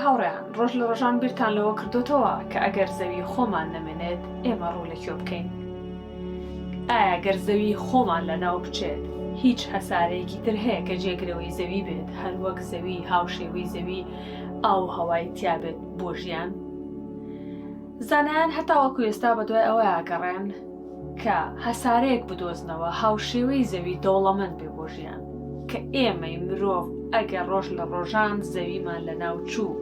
هاوڕێیان ڕۆژ لە ڕۆژان بیرتان لەوە کردۆتەوە کە ئەگەر زەوی خۆمان نەمێنێت ئێمە ڕوو لە کوێ بکەین؟ ئایا گەر زەوی خۆمان لەناو بچێت هیچ هەسارەیەکی تر هەیە کە جێگرەوەی زەوی بێت هەر وەک زەوی هاوشێوەی زەوی ئاو و هەوای تیابێت بۆ ژیان؟ زانایان هەتاوەکو ئێستا بەدوای ئەوەیا گەڕێن کە هەسارەیەک بدۆزنەوە هاوشێوەی زەوی دەوڵەمەند بێ بۆ ژیان، کە ئێمەی مرۆڤ ئەگەر ڕۆژ لە ڕۆژان زەویمان لەناو چوو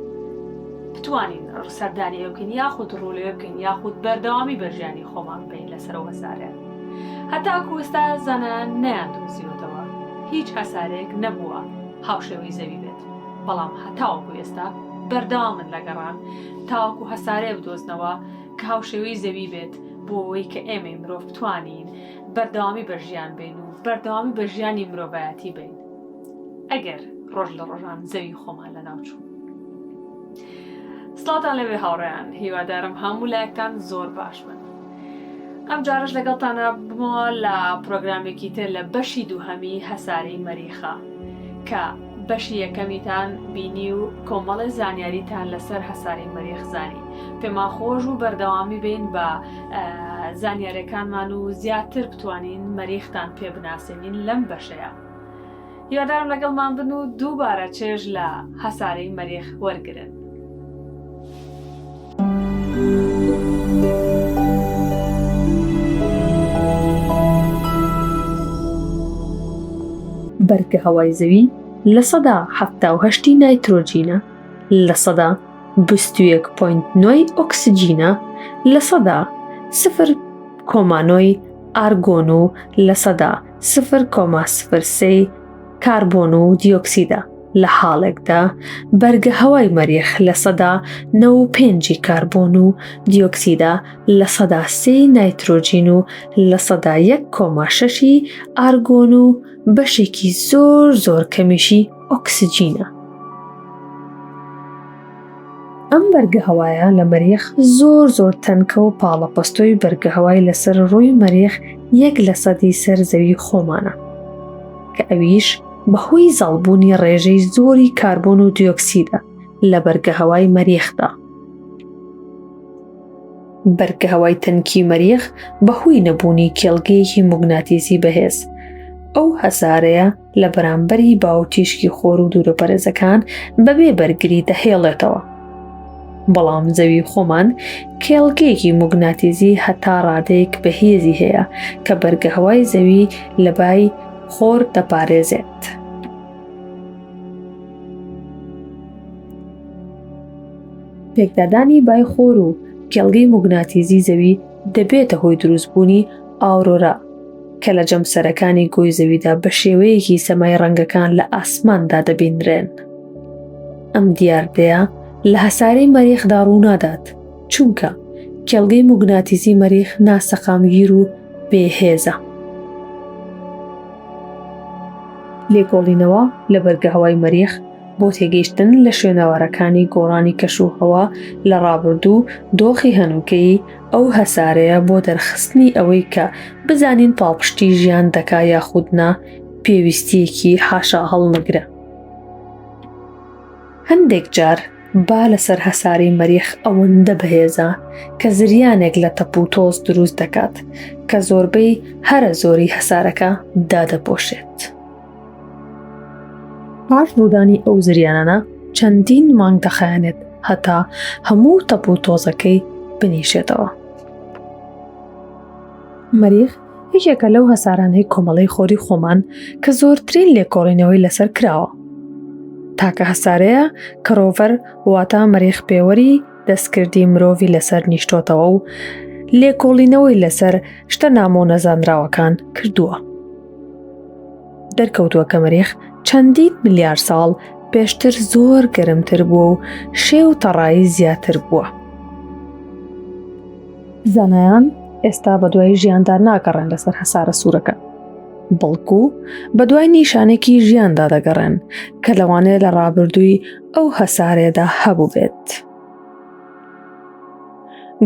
بتوانین سەردانی ئەوێ بکەین یاخود ڕوو لەوێ بکەین یاخود بەردەوامی بە ژیانی خۆمان بکەین لەسەر ئەو هەسارەیە. هەتاکو ئێستا زانایان نەیاندۆزیوەتەوە هیچ هەسارەیەک نەبووە هاوشێوەی زەوی بێت، بەڵام هەتاوەکو ئێستا بەردەوامن لە گەڕان تاوەکو هەسارەیە بدۆزنەوە کە هاوشێوەی زەوی بێت بۆ ئەوەی کە ئێمەی مرۆڤ بتوانین بەردەوامی بە ژیان بین و بەردەوامی بە ژیانی مرۆڤایەتی بین ئەگەر ڕۆژ لە ڕۆژان زەوی خۆمان لەناو چوو. سڵاوتان لێبێ هاوڕێیان هیوادارم هەموو لایەکتان زۆر باش بن. ئەم جارەش لەگەڵتانە بمەوە لە پرۆگرامێکی تر لە بەشی دووهەمی هەسارەی مەریخە کە بەشی یەکەمیتان بینی و کۆمەڵێ زانیاریتان لەسەر هەسارەی مەریخ زانی پێمان خۆش بوو بەردەوامی بین بە زانیارەکانمان و زیاتر بتوانین مەریختان پێ بناسێنین لەم بەشەیە هیوادارم لەگەڵمان بن و دووبارە چێژ لە هەسارەی مەریخ وەرگرن. بەرگەهەوای زەوی 78% ی نایترۆجینە، 21.9% ی ئۆکسجینە، 0.9% ی ئارگۆن و 0.03% ی کاربۆن و دیۆکسیدە، لە حاڵێکدا بەرگەهەوای مەریخ 95% ی کاربۆن و دیۆکسیدە، 3% ی نایترۆجین و 1.6% ی ئارگۆن و بەشێکی زۆر زۆر کەمیشی ئۆکسجینە. ئەم بەرگەهەوایە لە مەریخ زۆر زۆر تەنکە و پاڵەپەستۆی بەرگەهەوای لەسەر ڕووی مەریخ یەک لە سەدی سەر زەوی خۆمانە کە ئەویش بەهۆی زاڵبوونی ڕێژەی زۆری کاربۆن و دیۆکسیدە لە بەرگەهەوای مەریخدا. بەرگەهەوای تەنکی مەریخ بەهۆی نەبوونی کێڵگەیەکی موگناتیسی بەهێز ئەو هەسارەیە لە بەرامبەری با و تیشکی خۆر و دوورەپەرێزەکان بەبێ بەرگری دەهێڵێتەوە. بەڵام زەوی خۆمان کێڵگەیەکی موگناتیزی هەتا ڕادەیەک بەهێزی هەیە کە بەرگەهەوای زەوی لە بای خۆر دەپارێزێت. پێکدادانی بای خۆر و کێڵگەی موگناتیزی زەوی دەبێتە هۆی دروستبوونی ئاورۆرا کە لە جەمسەرەکانی گۆی زەویدا بە شێوەیەکی سەمای ڕەنگەکان لە ئاسماندا دەبینرێن. ئەم دیاردەیە لە هەسارەی مەریخدا ڕوونادات، چونکە کێڵگەی موگناتیزی مەریخ ناسەقامگیر و بێهێزە. لێکۆڵینەوە لە بەرگەهەوای مەریخ بۆ تێگەیشتن لە شوێنەوارەکانی گۆڕانی کەشوهەوا لە ڕابردوو و دۆخی هەنووکەیی ئەو هەسارەیە بۆ دەرخستنی ئەوەی کە بزانین پاڵپشتی ژیان دەکا یاخود نا پێویستییەکی حاشاهەڵنەگرە. هەندێک جار با لەسەر هەسارەی مەریخ ئەوەندە بەهێزە کە زریانێک لە تەپ و تۆز دروست دەکات کە زۆربەی هەرە زۆری هەسارەکە دادەپۆشێت. پاش ڕوودانی ئەو زریانانە چەندین مانگ دەخایەنێت هەتا هەموو تەپ و تۆزەکەی بنیشێتەوە. مەریخ یەکێکە لەو هەسارانەی کۆمەڵەی خۆری خۆمان کە زۆرترین لێکۆڵینەوەی لەسەر کراوە. تاکە هەسارەیە کە ڕۆڤەر واتە مەریخ پێوەری دەستکردی مرۆڤی لەسەر نیشتۆتەوە و لێکۆڵینەوەی لەسەر شتە نامۆ نەزانراوەکان کردووە. دەرکەوتووە کە مەریخ چەندین ملیار ساڵ پێشتر زۆر گەرمتر بووە و شێ و تەڕایی زیاتر بووە. زانایان ئێستا بەدوای ژیاندا ناگەڕێن لەسەر هەسارە سوورەکە، بەڵکو بەدوای نیشانێکی ژیاندا دەگەڕێن کە لەوانەیە لە ڕابردووی ئەو هەسارەیەدا هەبووبێت.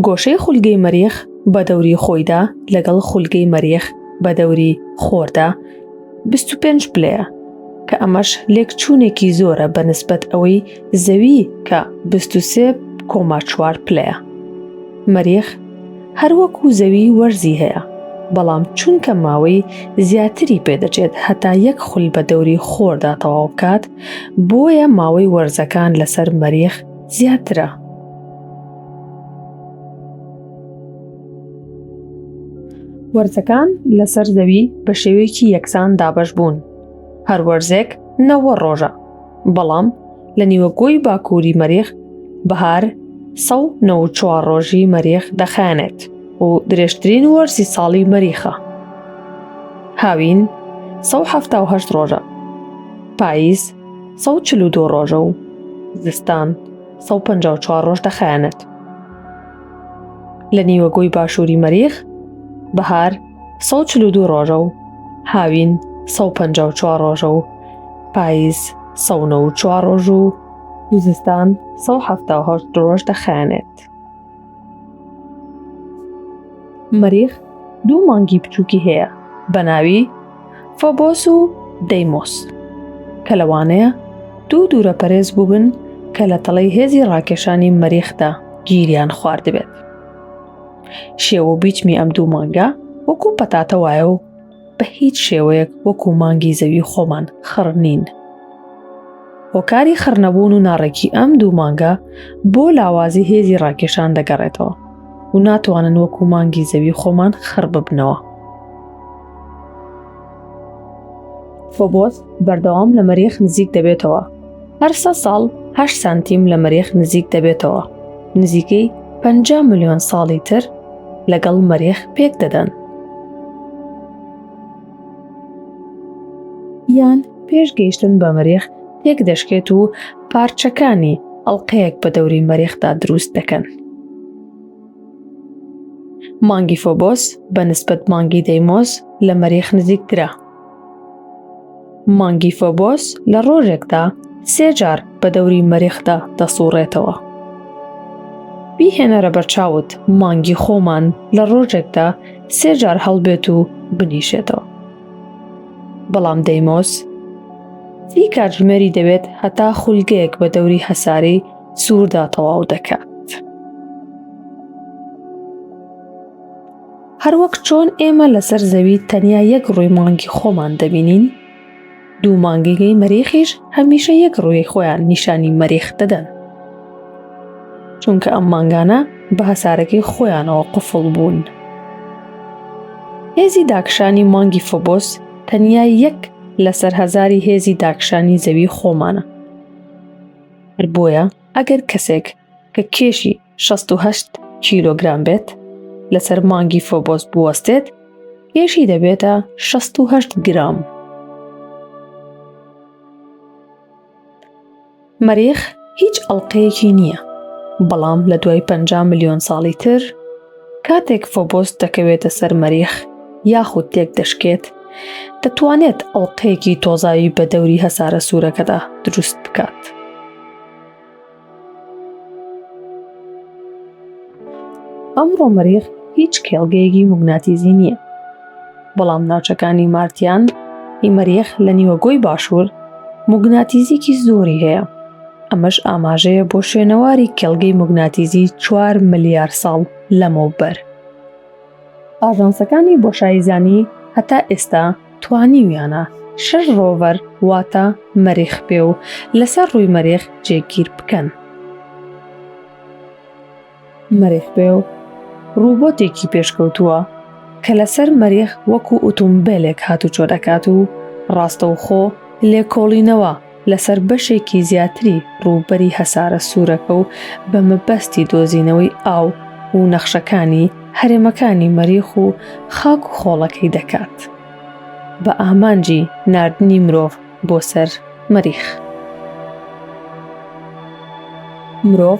گۆشەی خولگەی مەریخ بە دەوری خۆیدا لەگەڵ خولگەی مەریخ بە دەوری خۆردا 25 پلەیە. کە ئەمەش لێکچوونێکی زۆرە بە نسبەت ئەوەی زەوی کە 23.4 پلەیە. مەریخ هەر وەکو زەوی وەرزی هەیە، بەڵام چونکە ماوەی زیاتری پێدەچێت هەتا یەک خول بە دەوری خۆردا تەواو بکات، بۆیە ماوەی وەرزەکان لەسەر مەریخ زیاترە. وەرزەکان لەسەر زەوی بە شێوەیەکی یەکسان دابەش بوون، هەر وەرزێک نەوە ڕۆژە، بەڵام لە نیوەگۆی باکووری مەریخ بەهار 194 ڕۆژی مەریخ دەخایەنێت و درێژترین وەرزی ساڵی مەریخە. هاوین 178 ڕۆژە، پاییز 142 ڕۆژە و زستان 154 ڕۆژ دەخایەنێت. لە نیوەگۆی باشووری مەریخ بەهار 142 ڕۆژە و هاوین 154 ڕۆژە و پاییز 194 ڕۆژ و زستان 178 ڕۆژ دەخایەنێت. مەریخ دوو مانگی بچووکی هەیە بە ناوی فۆبۆس و دەیمۆس کە لەوانەیە دوو دوورەپەرێز بووبن کە لە تەڵەی هێزی ڕاکێشانی مەریخدا گیریان خواردبێت. شێوە و بیچمی ئەم دوو مانگە وەکو پەتاتە وایە و بە هیچ شێوەیەک وەکو مانگی زەوی خۆمان خڕ نین. هۆکاری خڕنەبوون و ناڕێکی ئەم دوو مانگە بۆ لاوازی هێزی ڕاکێشان دەگەڕێتەوە و ناتوانن وەکو مانگی زەوی خۆمان خڕ ببنەوە. فۆبۆس بەردەوام لە مەریخ نزیک دەبێتەوە. هەر سە ساڵ 8 سانتیم لە مەریخ نزیک دەبێتەوە. نزیکەی 50 ملیۆن ساڵی تر لەگەڵ مەریخ پێک دەدەن. یان پێش گەیشتن بە مەریخ تێک دەشکێت و پارچەکانی ئەڵقەیەک بە دەوری مەریخدا دروست دەکەن. مانگی فۆبۆس بە نسبەت مانگی دەیمۆس لە مەریخ نزیکترە. مانگی فۆبۆس لە ڕۆژێکدا سێ جار بە دەوری مەریخدا دەسوڕێتەوە. بیهێنەرە بەرچاوت مانگی خۆمان لە ڕۆژێکدا سێ جار هەڵبێت و بنیشێتەوە. بەڵام دەیمۆس سی کاتژمێری دەوێت هەتا خولگەیەک بە دەوری هەسارەی سووردا تەواو دەکات. هەروەک چۆن ئێمە لەسەر زەوی تەنیا یەک ڕووی مانگی خۆمان دەبینین، دوو مانگەکەی مەریخیش هەمیشە یەک ڕووی خۆیان نیشانی مەریخ دەدەن. چونکە ئەم مانگانە بە هەسارەکەی خۆیانەوە قفڵ بوون. هێزی داکشانی مانگی فۆبۆس تەنیا یەک لەسەر هەزاری هێزی داکشانی زەوی خۆمانە. هەر بۆیە ئەگەر کەسێک کە کێشی 68 کیلۆگرام بێت لەسەر مانگی فۆبۆس بوەستێت، کێشی دەبێتە 68 گرام. مەریخ هیچ ئەڵقەیەکی نییە، بەڵام لە دوای 50 ملیۆن ساڵی تر کاتێک فۆبۆس دەکەوێتە سەر مەریخ یاخود تێک دەشکێت، دەتوانێت ئەڵقەیەکی تۆزاوی بە دەوری هەسارە سوورەکەدا دروست بکات. ئەمڕۆ مەریخ هیچ کێڵگەیەکی موگناتیزی نییە، بەڵام ناوچەکانی مارتیان ی مەریخ لە نیوەگۆی باشوور موگناتیزیکی زۆری هەیە، ئەمەش ئاماژەیە بۆ شوێنەواری کێڵگەی موگناتیزی چوار ملیار ساڵ لەمەوبەر. ئاژانسەکانی بۆشاییزانی هەتا ئێستا توانیویانە شەش ڕۆڤەر واتە مەریخ پێ و لەسەر ڕووی مەریخ جێگیر بکەن. مەریخ پێ و ڕوبۆتێکی پێشکەوتووە کە لەسەر مەریخ وەکو ئوتومبێلێک هاتوچۆ دەکات و ڕاستەوخۆ لێکۆڵینەوە لەسەر بەشێکی زیاتری ڕووبەری هەسارە سوورەکە و بە مەبەستی دۆزینەوەی ئاو و نەخشەکانی هەرێمەکانی مەریخ و خاک و خۆڵەکەی دەکات بە ئامانجی ناردنی مرۆڤ بۆ سەر مەریخ. مرۆڤ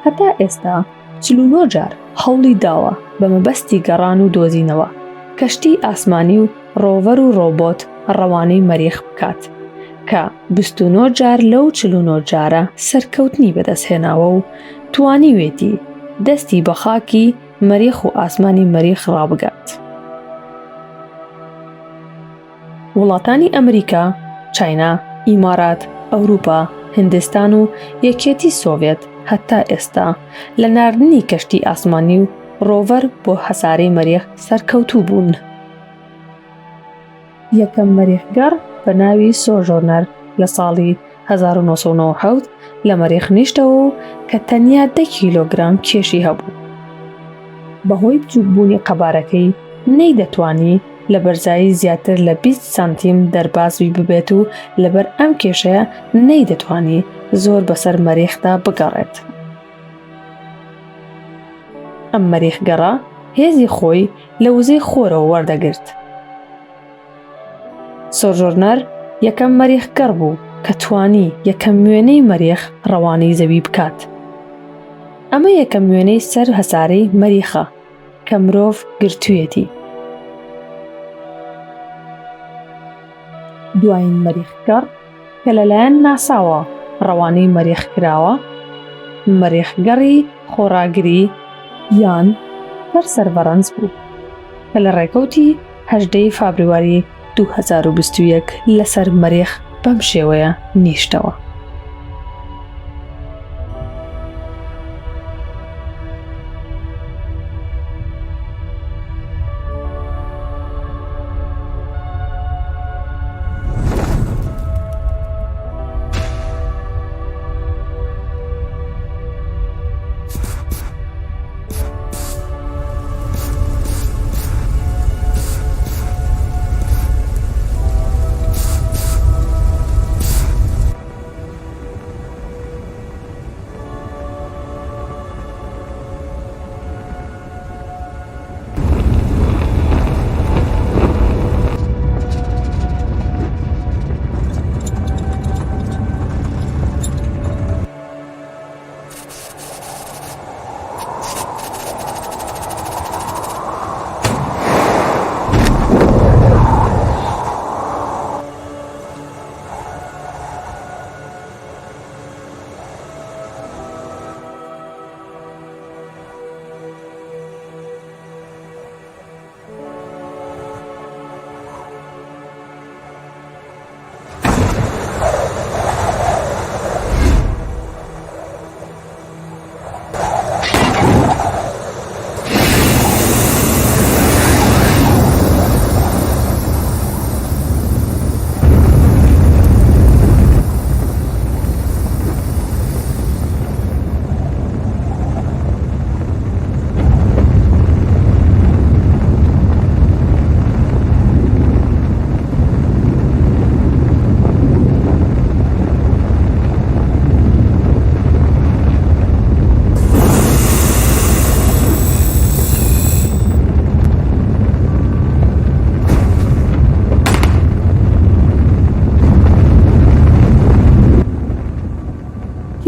هەتا ئێستا 49 جار هەوڵی داوە بە مەبەستی گەڕان و دۆزینەوە کەشتیی ئاسمانی و ڕۆڤەر و ڕۆبۆت ڕەوانەی مەریخ بکات کە 29 جار لەو 49 جارە سەرکەوتنی بەدەستهێناوە و توانیوێتی دەستی بە خاکی مەریخ و ئاسمانی مەریخ ڕابگات. وڵاتانی ئەمریکا، چاینا، ئیمارات، ئەوروپا، هندستان و یەکێتی سۆڤێت هەتا ئێستا لە ناردنی کەشتی ئاسمانی و ڕۆڤەر بۆ هەسارەی مەریخ سەرکەوتوو بوون. یەکەم مەریخگەڕ بە ناوی سۆژۆرنەر لە ساڵی 1997 لە مەریخ نیشتەوە و کە تەنیا دە کیلۆگرام کێشی هەبوو. بەهۆی بچووکبوونی قەبارەکەی نەیدەتوانی لە بەرزایی زیاتر لە 20 سانتیم دەربازی ببێت و لەبەر ئەم کێشەیە نەیدەتوانی زۆر بەسەر مەریخدا بگەڕێت. ئەم مەریخگەڕە هێزی خۆی لە وزەی خۆرەوە وەردەگرت. سۆرجۆرنەر یەکەم مەریخگەڕ بوو کە توانی یەکەم وێنەی مەریخ ڕەوانەی زەوی بکات. ئەمە یەکەم وێنەی سەر هەسارەی مەریخە کە مرۆڤ گرتوویەتی. دوایین مەریخگەڕ کە لەلایەن ناساوە ڕەوانەی مەریخ کراوە، مەریخگەڕی خۆڕاگری یان پەرسەرڤەرەنس بوو کە لە ڕێکەوتی 18 ی فابریواری 2021 لەسەر مەریخ بەم شێوەیە نیشتەوە.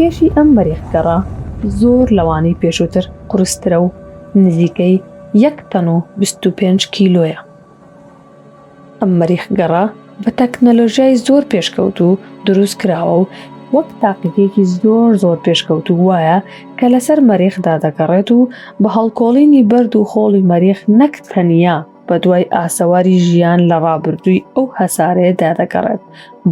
کێشی ئەم مەریخگەڕە زۆر لەوانەی پێشووتر قورسترە و نزیکەی یەک تەن و 25 کیلۆیە. ئەم مەریخگەڕە بە تەکنەلۆژیای زۆر پێشکەوتوو دروست کراوە و وەک تاقیگەیەکی زۆر زۆر پێشکەوتوو وایە کە لەسەر مەریخدا دەگەڕێت و بە هەڵکۆڵینی بەرد و خۆڵی مەریخ نەک تەنیا بەدوای ئاسەواری ژیان لە ڕابردووی ئەو هەسارەیەدا دەگەڕێت،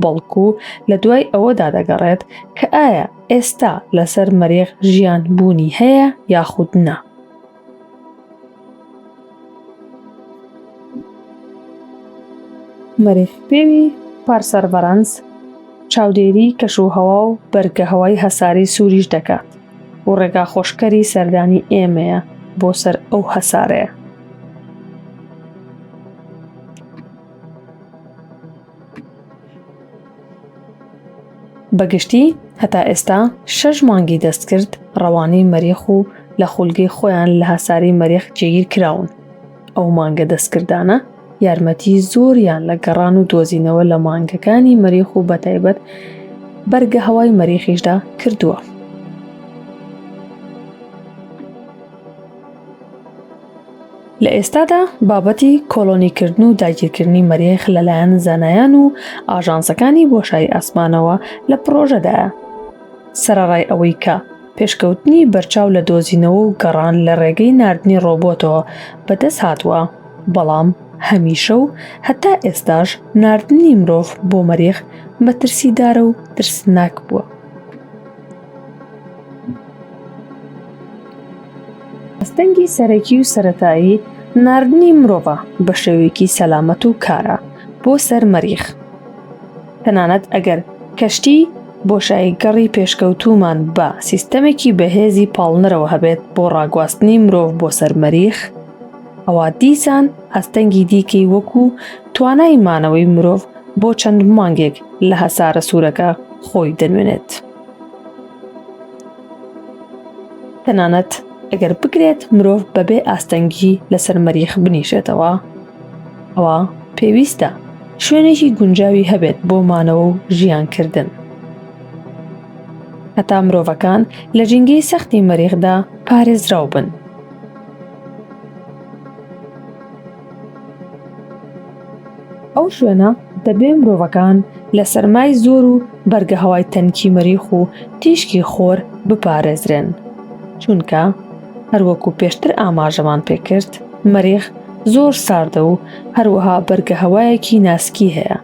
بەڵکو لە دوای ئەوەدا دەگەڕێت کە ئایا ئێستا لەسەر مەریخ ژیان بوونی هەیە یاخود نا. مەریخ پێوی پارسەرڤەرەنس چاودێری کەشوهەوا و بەرگەهەوای هەسارەی سووریش دەکات و ڕێگاخۆشکەری سەردانی ئێمەیە بۆ سەر ئەو هەسارەیە. بە گشتی هەتا ئێستا شەش مانگی دەستکرد ڕەوانەی مەریخ و لە خولگەی خۆیان لە هەسارەی مەریخ جێگیر کراون. ئەو مانگە دەستکردانە یارمەتی زۆریان لە گەڕان و دۆزینەوە لە مانگەکانی مەریخ و بەتایبەت بەرگە هەوای مەریخیشدا کردووە. لە ئێستادا بابەتی کۆڵۆنیکردن و داگیرکردنی مەریخ لەلایەن زانایان و ئاژانسەکانی بۆشایی ئاسمانەوە لە پڕۆژەدایە. سەرەڕای ئەوەی کە پێشکەوتنی بەرچاو لە دۆزینەوە و گەڕان لە ڕێگەی ناردنی ڕۆبۆتەوە بەدەست هاتووە، بەڵام هەمیشە و هەتا ئێستاش ناردنی مرۆڤ بۆ مەریخ. مەترسیدارە و ترسناک بووە. ئاستەنگی سەرەکی و سەرەتایی ناردنی مرۆڤە بە شێوەیەکی سەلامەت و کارا بۆ سەر مەریخ. تەنانەت ئەگەر کەشتی بۆشایی گەڕی پێشکەوتوومان بە سیستەمێکی بەهێزی پاڵنەرەوە هەبێت بۆ ڕاگواستنی مرۆڤ بۆ سەر مەریخ، ئەوا دیسان ئاستەنگی دیکەی وەکو توانای مانەوەی مرۆڤ بۆ چەند مانگێک لە هەسارە سوورەکە خۆی دەنوێنێت. تەنانەت ئەگەر بکرێت مرۆڤ بەبێ ئاستەنگی لەسەر مەریخ بنیشێتەوە، ئەوا پێویستە شوێنێکی گونجاوی هەبێت بۆ مانەوە و ژیانکردن. هەتا مرۆڤەکان لە ژینگەی سەختی مەریخدا پارێزراو بن. ئەو شوێنە دەبێ مرۆڤەکان لە سەرمای زۆر و بەرگەهەوای تەنکی مەریخ و تیشکی خۆر بپارێزرێن، چونکە هەروەکو پێشتر ئاماژەمان پێکرد مەریخ زۆر ساردە و هەروەها بەرگەهەوایەکی ناسکی هەیە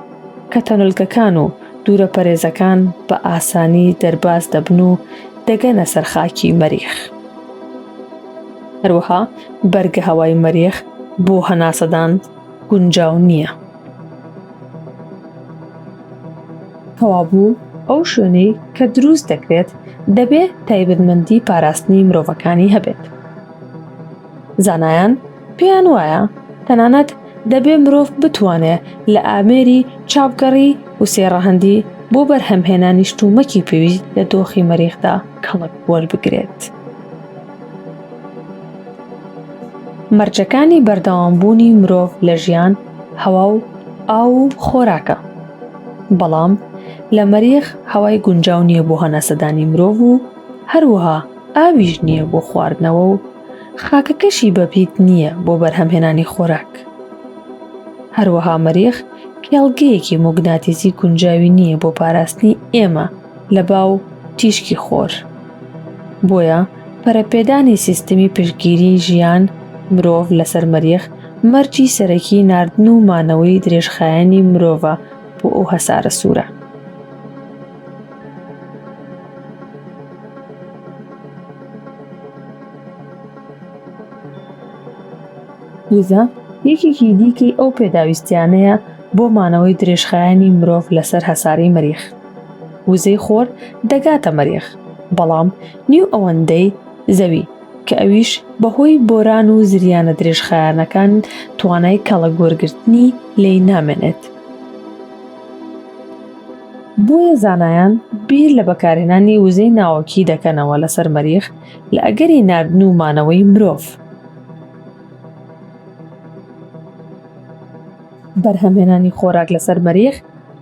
کە تەنۆلکەکان و دوورەپەرێزەکان بە ئاسانی دەرباز دەبن و دەگەنە سەر خاکی مەریخ. هەروەها بەرگەهەوای مەریخ بۆ هەناسەدان گونجاو نییە. کەوابوو ئەو شوێنەی کە دروست دەکرێت دەبێ تایبەتمەندی پاراستنی مرۆڤەکانی هەبێت. زانایان پێیان وایە تەنانەت دەبێ مرۆڤ بتوانێ لە ئامێری چاپگەڕی و سێ ڕەهەندی بۆ بەرهەمهێنانی شتومەکی پێویست لە دۆخی مەریخدا کەڵک وەربگرێت. مەرجەکانی بەردەوامبوونی مرۆڤ لە ژیان هەوا و ئاو و خۆراکە. بەڵام لە مەریخ هەوای گونجاو نییە بۆ هەناسەدانی مرۆڤ و هەروەها ئاویش نییە بۆ خواردنەوە و خاکەکەشی بەپیت نییە بۆ بەرهەمهێنانی خۆراک. هەروەها مەریخ کێڵگەیەکی موگناتیسی گونجاوی نییە بۆ پاراستنی ئێمە لە با و تیشکی خۆر. بۆیە پەرەپێدانی سیستمی پشتگیری ژیان مرۆڤ لەسەر مەریخ مەرجی سەرەکی ناردن و مانەوەی درێژخایەنی مرۆڤە بۆ ئەو هەسارە سوورە. وزە یەکێکی دیکەی ئەو پێداویستیانەیە بۆ مانەوەی درێژخایەنی مرۆڤ لەسەر هەسارەی مەریخ. وزەی خۆر دەگاتە مەریخ، بەڵام نیو ئەوەندەی زەوی، کە ئەویش بەهۆی بۆران و زریانە درێژخایەنەکان توانای کەڵک وەرگرتنی لێی نامێنێت. بۆیە زانایان بیر لە بەکارهێنانی وزەی ناوەکی دەکەنەوە لەسەر مەریخ لە ئەگەری ناردن و مانەوەی مرۆڤ. بەرهەمهێنانی خۆراک لەسەر مەریخ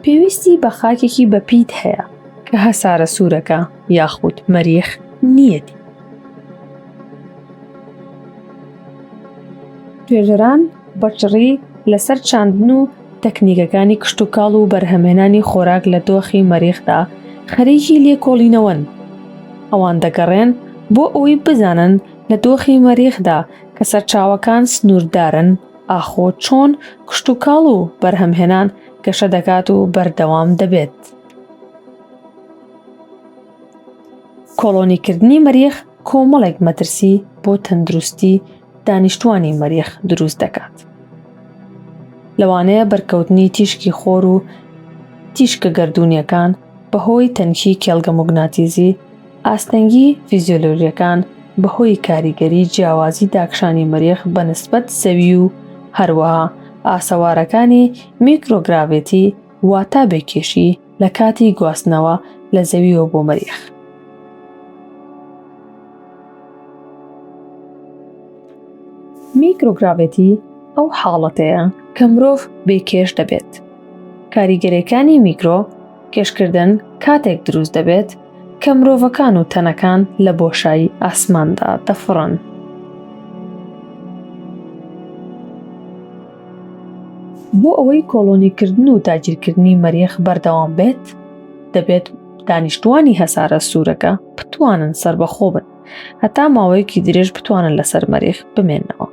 پێویستی بە خاکێکی بەپیت هەیە کە هەسارە سوورەکە یاخود مەریخ نییەتی. توێژەران بە چڕی لەسەر چاندن و تەکنیکەکانی کشتوکاڵ و بەرهەمهێنانی خۆراک لە دۆخی مەریخدا خەریکی لێکۆڵینەوەن. ئەوان دەگەڕێن بۆ ئەوەی بزانن لە دۆخی مەریخدا کە سەرچاوەکان سنووردارن، ئاخۆ چۆن کشتوکاڵ و بەرهەمهێنان گەشە دەکات و بەردەوام دەبێت. کۆڵۆنیکردنی مەریخ کۆمەڵێک مەترسی بۆ تەندروستی دانیشتوانی مەریخ دروست دەکات. لەوانەیە بەرکەوتنی تیشکی خۆر و تیشکە گەردوونیەکان بەهۆی تەنکی کێڵگە موگناتیزی، ئاستەنگی فیزیۆلۆژیەکان بەهۆی کاریگەری جیاوازی داکشانی مەریخ بە نسبەت زەوی و هەروەها ئاسەوارەکانی میکرۆگراڤێتی واتا بێکێشی لە کاتی گواستنەوە لە زەویەوە بۆ مەریخ. میکرۆگراڤێتی ئەو حاڵەتەیە کە مرۆڤ بێکێش دەبێت. کاریگەریەکانی میکرۆ کێشکردن کاتێک دروست دەبێت کە مرۆڤەکان و تەنەکان لە بۆشایی ئاسماندا دەفڕن. بۆ ئەوەی کۆڵۆنیکردن و داگیرکردنی مەریخ بەردەوام بێت، دەبێت دانیشتووانی هەسارە سوورەکە بتوانن سەربەخۆ بن هەتا ماوەیەکی درێژ بتوانن لەسەر مەریخ بمێننەوە.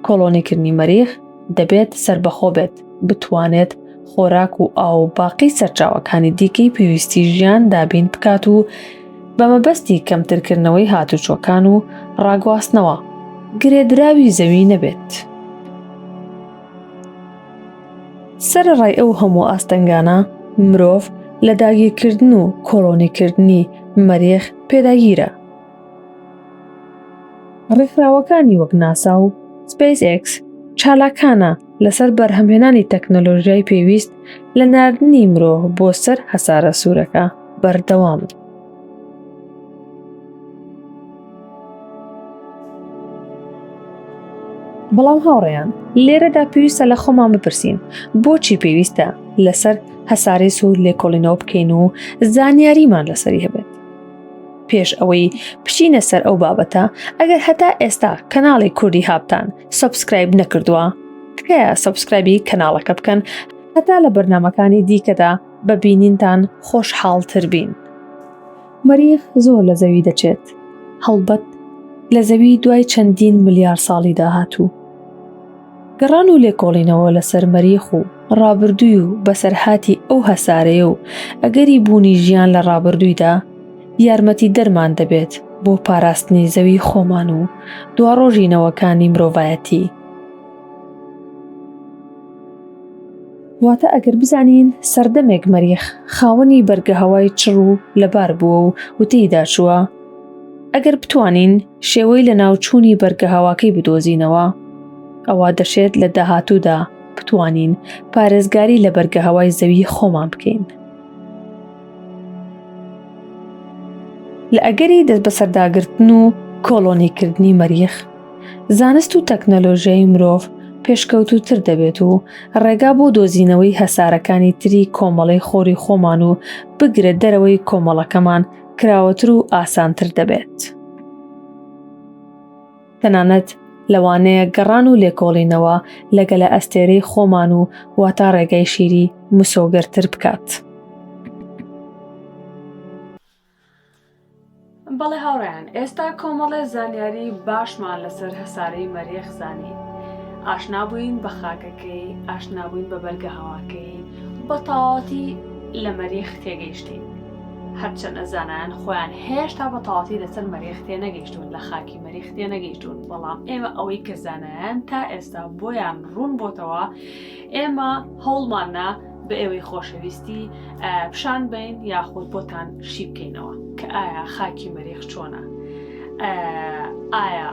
کۆڵۆنیکردنی مەریخ دەبێت سەربەخۆ بێت، بتوانێت. خۆراک و ئاو و باقی سەرچاوەکانی دیکەی پێویستی ژیان دابین بکات و بە مەبەستی کەمترکردنەوەی هاتوچۆکان و ڕاگواستنەوە گرێدراوی زەوی نەبێت. سەرەڕای ئەو هەموو ئاستەنگانە، مرۆڤ لە داگیرکردن و کۆڵۆنیکردنی مەریخ پێداگیرە. ڕێکخراوەکانی وەک ناسا و سپەیس ئێکس چالاکانە لەسەر بەرهەمهێنانی تەکنەلۆژیای پێویست لە ناردنی مرۆڤ بۆ سەر هەسارە سوورەکە بەردەوامن. بەڵام هاوڕێیان لێرەدا پێویستە لە خۆمان بپرسین بۆچی پێویستە لەسەر هەسارەی سوور لێکۆڵینەوە بکەین و زانیاریمان لەسەری هەبێت پێش ئەوەی بچینە سەر ئەو بابەتە ئەگەر هەتا ئێستا کەناڵی کوردی هابتان subscribe نەکردووە تکایە subscribe ی کەناڵەکە بکەن هەتا لە بەرنامەکانی دیکەدا بە بینینتان خۆشحاڵتر بین. مەریخ زۆر لە زەوی دەچێت، هەڵبەت لە زەوی دوای چەندین ملیار ساڵی داهاتوو. گەڕان و لێکۆڵینەوە لەسەر مەریخ و ڕابردووی و بەسەرهاتی ئەو هەسارەیە و ئەگەری بوونی ژیان لە ڕابردوویدا یارمەتیدەرمان دەبێت بۆ پاراستنی زەوی خۆمان و دواڕۆژی نەوەکانی مرۆڤایەتی. واتە ئەگەر بزانین سەردەمێک مەریخ خاوەنی بەرگەهەوای چڕ و لەبار بووە و و تێیدا چووە، ئەگەر بتوانین شێوەی لەناوچوونی بەرگەهەواکەی بدۆزینەوە، ئەوا دەشێت لە داهاتوودا بتوانین پارێزگاری لە بەرگەهەوای زەوی خۆمان بکەین. لە ئەگەری دەستبەسەرداگرتن و کۆڵۆنیکردنی مەریخ، زانست و تەکنەلۆژیای مرۆڤ پێشکەوتووتر دەبێت و ڕێگا بۆ دۆزینەوەی هەسارەکانی تری کۆمەڵەی خۆری خۆمان و بگرە دەرەوەی کۆمەڵەکەمان کراوەتر و ئاسانتر دەبێت. تەنانەت لەوانەیە گەڕان و لێکۆڵینەوە لە گەلەئەستێرەی خۆمان و واتا ڕێگای شیری مسۆگەرتر بکات. بەڵێ هاوڕێیان ئێستا کۆمەڵێ زانیاری باشمان لەسەر هەسارەی مەریخ زانی ئاشنا بووین بە خاکەکەی ئاشنا بووین بە بەرگە هەواکەی بە تەواوەتی لە مەریخ تێگەیشتین هەرچەنە زانایان خۆیان هێشتا بە تەواوەتی لەسەر مەریخ تێنەگەیشتون لە خاکی مەریخ تێنەگەیشتون بەڵام ئێمە ئەوەی کە زانایان تا ئێستا بۆیان ڕوون بۆتەوە ئێمە هەوڵماننا بە ئێوەی خۆشەویستی پیشان بین یاخود بۆتان شی بکەینەوە کە ئایا خاکی مەریخ چۆنە ئایا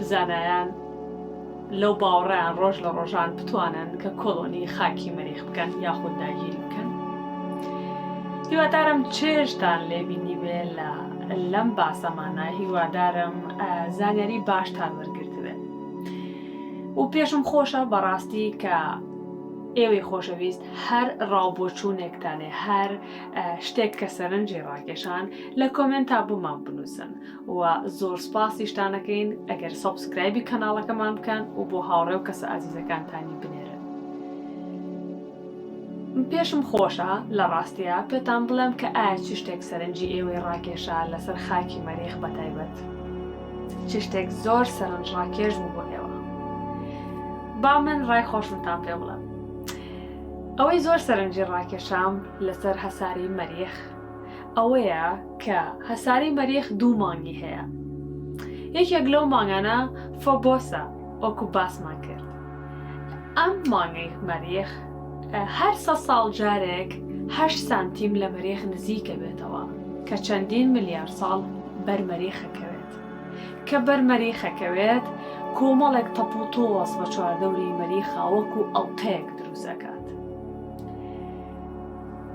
زانایان لەو باوەڕیان ڕۆژ لە ڕۆژان بتوانن کە کۆلۆنی خاکی مەریخ بکەن یاخود داگیری بکەن هیوادارم چێژتان لێبینی بێ لە لەم باسەمانە هیوادارم زانیاری باشتان وەرگرتبێت و پێشم خۆشە بەڕاستی کە ئێوەی خۆشەویست هەر ڕاوبۆچوونێکتانێ هەر شتێک کە سەرنجی ڕاکێشان لە کۆمێنتا بۆمان بنووسن و زۆر سپاسیشتانەکەین ئەگەر subscribe ی کەناڵەکەمان بکەن و بۆ هاوڕێ و کەسە ئازیزەکانتانی بنێرن. پێشم خۆشە لە ڕاستیا پێتان بڵێم کە ئایا چ شتێک سەرنجی ئێوەی ڕاکێشا لەسەر خاکی مەریخ بەتایبەت چ شتێک زۆر سەرنج ڕاکێش بوو بۆ ئێوە با من ڕای خۆشمتان پێ بڵێم ئەوەی زۆر سەرنجی ڕاکێشام لەسەر هەساری مەریخ ئەوەیە کە هەساری مەریخ دوو مانگی هەیە یەکێک لەو مانگانە فۆبۆسە وەکو باسمان کرد ئەم مانگەی مەریخ هەر سە ساڵ جارێک هەشت سانتیم لە مەریخ نزیکە بێتەوە کە چەندین ملیار ساڵ بەر مەریخەکەوێت کە بەر مەریخەکەوێت کۆمەڵێک تەپ و تۆز بە چواردەوری مەریخا وەکو ئەڵقەیەک دروست ئەکات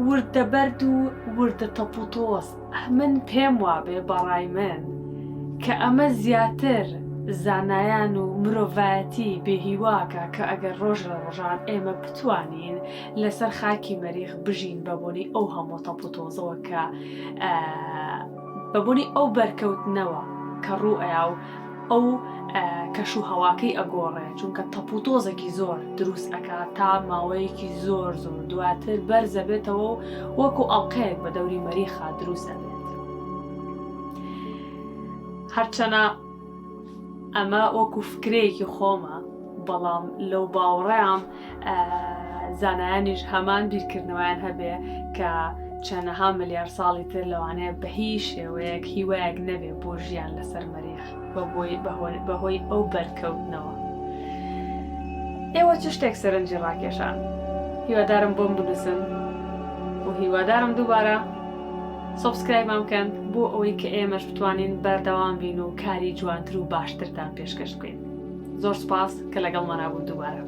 وردە بەرد و وردە تەپ و تۆز من پێم وابێ بەڕای من کە ئەمە زیاتر زانایان و مرۆڤایەتی بێهیواکە کە ئەگەر ڕۆژ لە ڕۆژان ئێمە بتوانین لەسەر خاکی مەریخ بژین بە بۆنەی ئەو هەموو تەپ و تۆزەوە کە بە بۆنەی ئەو بەرکەوتنەوە کە ڕوو ئەیا و ئەو کەش و هەواکەی ئەگۆڕێ چونکە تەپ و تۆزێکی زۆر دروست ئەکا تا ماوەیەکی زۆر زۆر دواتر بەرزەبێتەوە و وەکو ئەڵلقەیەک بە دەوری مەریخا دروست ئەبێت هەرچەنە ئەمە وەکو فکرەیەکی خۆمە بەڵام لەو باوەڕیان. زانایانیش هەمان بیرکردنەوەیان هەبێ کە چەنەها ملیار ساڵی تر لەوانەیە بە هیچ شێوەیەک هیوایەک نەبێ بۆ ژیان لەسەر مەریخ بەهۆی ئەو بەرکەوتنەوە. ئێوە چ شتێک سەرنجی ڕاکێشان؟ هیوادارم بۆم بنووسن و هیوادارم دووبارە subscribe مان بکەن بۆ ئەوەی کە ئێمەش بتوانین بەردەوام بین و کاری جوانتر و باشترتان پێشکەش بکەین. زۆر سوپاس کە لەگەڵمانا بوون دووبارە.